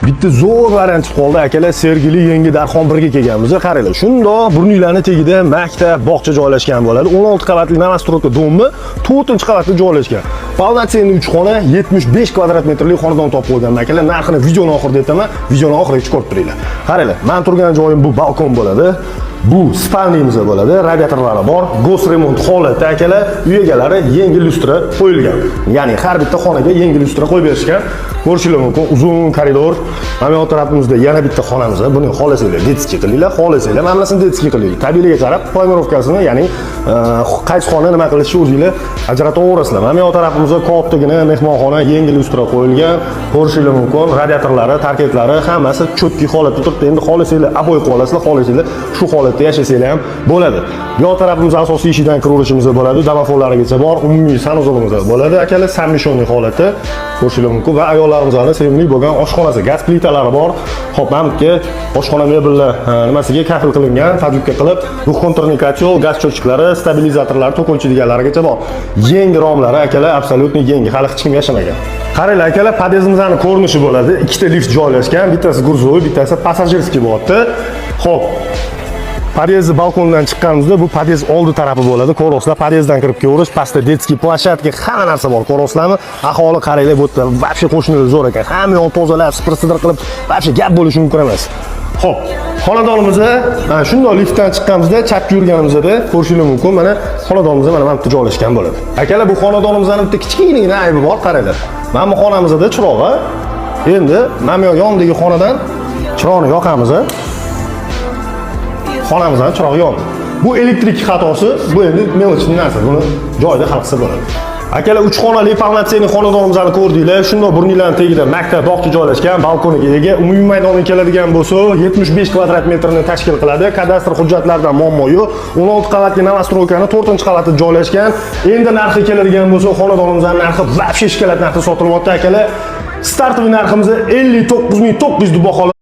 Bitta zo'r variant chiqib qoldi, akalar. Sergeli yangi Darxon birga kelganmiz. Qaranglar, shundoq burninglarni tagida maktab, bog'cha joylashgan bo'ladi. 16 qavatli новостройка дом ni 4-qavatda joylashgan. Полноценный 3 xona, 75 kvadrat metrli xonadon topib qo'yganman, akalar. Narxini videoni oxirida aytaman, videoni oxirigacha ko'rib turinglar. Qaranglar, men turgan joyim bu balkon bo'ladi. Bu спальня miz bo'ladi, radiatorlari bor, госремонт holatda, akalar, uy egalari yangi lyustra qo'yilgan. Ya'ni har bitta xonaga yangi lyustra qo'yib berishgan. Ko'rishingiz mumkin, uzun koridor. Mana bu tarafimizda yana bitta xonamiz bor. Buni xohlasanglar детский qilinglar, xohlasanglar mana bunisini детский qilinglar. Tabiiyligiga qarab планировка sini, ya'ni qaysi xona nima qilishni o'zinglar ajrataverasizlar. Mana bu tarafimizda kattagina mehmonxona, yangi lyustra qo'yilgan. Ko'rishingiz mumkin, radiatorlari, tarketlari hammasi чёткий holatda turibdi. Endi xohlasanglar обой qilib olasizlar, xohlasanglar shu holatda yashasanglar ham bo'ladi. Bu yoq tarafimiz asosiy eshikdan kiraverishimiz bo'ladi. Domofonlarigacha bor, umumiy санузел imiz bo'ladi, akalar, совмещенный holatda ko'rishingiz mumkin va ayollarimizni sevimli bo'lgan oshxonasi, gaz plitalari bor. Xo'p, mana bu yerga oshxona mebellar nimasiga kafel qilingan, поджиг qilib, двухконтурный котел, gaz счетчик lari, stabilizatorlari, tok o'lchaydiganlarigacha bor. Yangi romlari, akalar, абсолютно yangi, hali hech kim yashamagan. Qaranglar, akalar, podyezdimizni ko'rinishi bo'ladi. Ikkita lift joylashgan, bittasi грузовой, bittasi пассажирский bo'lyapti. Xo'p, podyezdni balkondan chiqqanimizda bu podyezd oldi tarafi bo'ladi. Ko'rasizlar, podyezddan kirib kelaverish, pastda детский площадка, hamma narsa bor. Ko'rasizlarmi? Aholi qaranglar, bu yerda вообще qo'shnilar zo'r ekan. Hamma yoq tozalab, sipir-sidir qilib, вообще gap bo'lishi mumkin emas. Xo'p, xonadonimizda mana shundoq liftdan chiqqanimizda chapga yurganimizda ko'rishingiz mumkin, mana xonadonimiz mana bu yerda joylashgan bo'ladi. Akalar, bu xonadonimizning bitta kichkinagina aybi bor, qaranglar. Mana bu xonamizda chirog'i. Endi mana bu yonidagi xonadan chiroqni yoqamiz. Xonamizdan chiroq yondi. Bu elektrik xatosi, bu endi мелочный narsa. Buni joyida hal qilsa bo'ladi. Akalar, 3 xonali полноценный xonadonimizni ko'rdinglar. Shundoq burninglarning tagida maktab, bog'cha joylashgan, balkoniga ega. Umumiy maydoni keladigan bo'lsa, 75 kvadrat metrni tashkil qiladi. Kadastr hujjatlaridan muammo yo'q. 16 qavatli новостройка ni 4-qavatida joylashgan. Endi narxi keladigan bo'lsa, xonadonimizning narxi вообще шоколад narxida sotilyapti, akalar. Стартовый narximiz 59 900 deb baholab